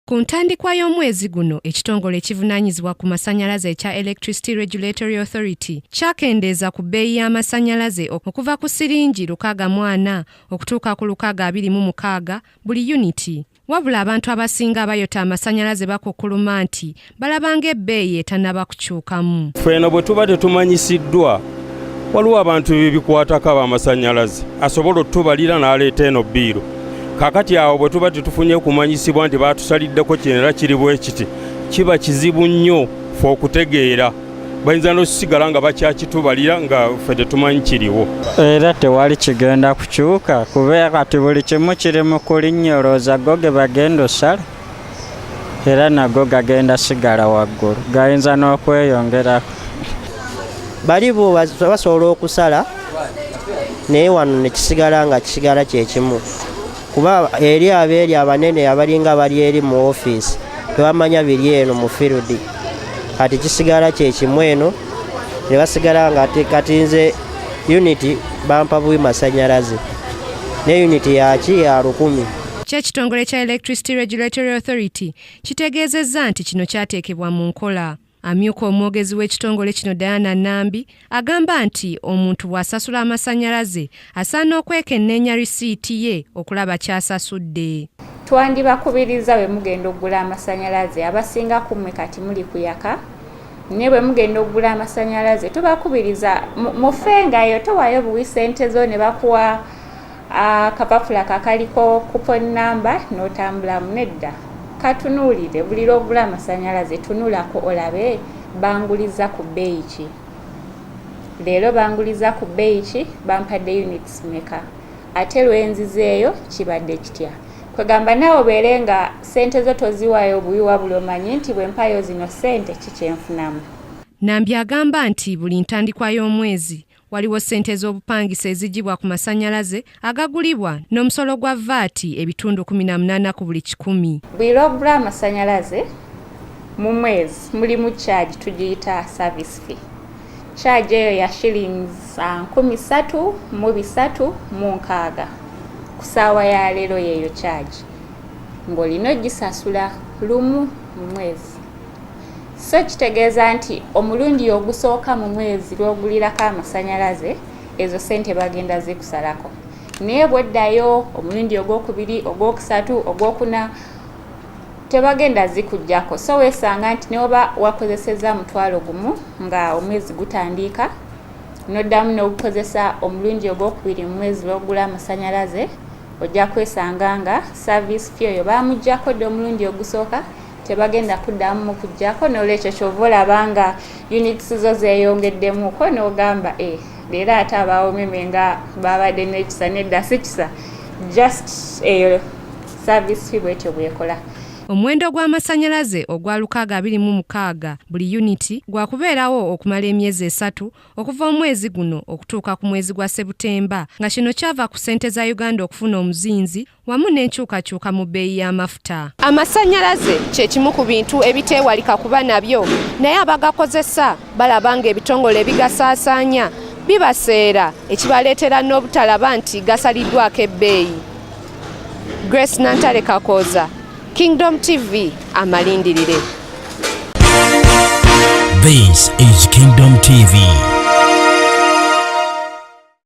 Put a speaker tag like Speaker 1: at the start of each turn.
Speaker 1: Ku ntandikwa y'omwezi guno, ekitongole ekivunaanyizibwa ku masannyalaze ekya Electricity Regulatory Authority kyakendeeza ku bbeeyi y'amasannyalaze okuva ku siringi 64 okutuuka ku 626 buli yuniti. Wabula abantu abasinga abayota amasannyalaze bakukkuluma nti balaba ng'ebbeeyi etannaba kukyukamu.
Speaker 2: Ffeno bwe tuba tetumanyisiddwa, waliwo abantu bebikwatako ab'amasannyalaze asobola otubalira n'aleeta eno bill. Kakati awo bwe tuba tetufunye kumanyisibwa nti batusaliddeko kino era kiri bwe kiti, kiba kizibu nnyo ffe okutegeera. Bayinza n'okusigala nga bakyakitubalira nga ffe tetumanyi kiriwo.
Speaker 3: Era tewali kigenda kukyuka kuba kati buli kimu kiri mu kulinnya, olowooza go ge bagenda osala era nago gagenda sigala waggulu, gayinza n'okweyongerako.
Speaker 4: Bali bo basobola okusala naye wano ne kisigala nga kisigala kyekimu, kuba eri abeeri abanene abalinga bali eri mu ofiisi tebamanya biri eno mu field. Kati kisigala kyekimu eno ne basigala nga kati nze unit bampa buwi masannyalaze ne unit yaki ya 1000.
Speaker 1: Kyo ekitongole kya Electricity Regulatory Authority kitegeezezza nti kino kyateekebwa mu nkola. Amyuka omwogezi w'ekitongole kino Diana Nambi agamba nti omuntu bw'asasula amasannyalaze asaana okwekenneenya risiiti ye okulaba ky'asasudde.
Speaker 5: Twandibakubiriza bwe mugenda okugula amasannyalaze, abasinga ku mmwe kati muli kuyaka, naye bwe mugenda okugula amasannyalaze tubakubiriza mufengayo, towaayo buwi ssente zo ne bakuwa akapapula kakaliko coupon number n'otambulamu. Nedda, katunuulire buli lw'ogula amasannyalaze, tunulako olabe banguliza ku bbeeyi ki leero, banguliza ku bbeeyi ki, bampadde units meka, ate lwenzizeeyo kibadde kitya. Kwegamba naawe obeere nga ssente zo toziwaayo buwi, wabula omanyi nti bwe mpaayo zino ssente kikyenfunamu.
Speaker 1: Nambi agamba nti buli ntandikwa y'omwezi waliwo ssente z'obupangisa eziggyibwa ku masannyalaze agagulibwa n'omusolo gwa VAT 18% ku buli 100.
Speaker 5: Buli lw'ogula amasannyalaze mu mwezi mulimu charge tugiyita service fee. Charge eyo ya shillings 3360 ku ssaawa ya leero. Yeeyo charge ng'olina ogisasula lumu mu mwezi. So kitegeeza nti omulundi ogusooka mu mwezi lw'ogulirako amasannyalaze, ezo ssente bagenda zikusalako, naye bw'oddayo omulundi ogwokubiri, ogwokusatu, ogwokuna, tebagenda zikuggyako. So weesanga nti neoba wakozesezza 10,000 nga omwezi gutandika, n'oddamu n'ogukozesa omulundi ogwokubiri mu mwezi lw'ogula amasannyalaze, ojja kwesanga nga service fee oyo bamuggyako dda omulundi ogusooka, tebagenda kuddamu mukuggyako. N'olwekyo kyova olaba nga units zo zeeyongeddemuko n'ogamba, e leero ate abaawomeme nga babadde n'ekisa. Nedda, si kisa, just eyo service fee bwetyo bwekola.
Speaker 1: Omuwendo gw'amasannyalaze ogwa 626 buli yuniti gwakubeerawo okumala emyezi 3 okuva omwezi guno okutuuka ku mwezi gwa Sebutemba, nga kino kyava ku ssente za Uganda okufuna omuzinzi wamu n'enkyukakyuka mu bbeeyi y'amafuta. Amasannyalaze kye kimu ku bintu ebiteewalika kuba nabyo, naye abagakozesa balaba ng'ebitongole ebigasaasaanya bibaseera, ekibaleetera n'obutalaba nti gasaliddwako ebbeeyi. Grace Nantale Kakooza, Kingdom TV, amalindirire.
Speaker 6: This is Kingdom TV.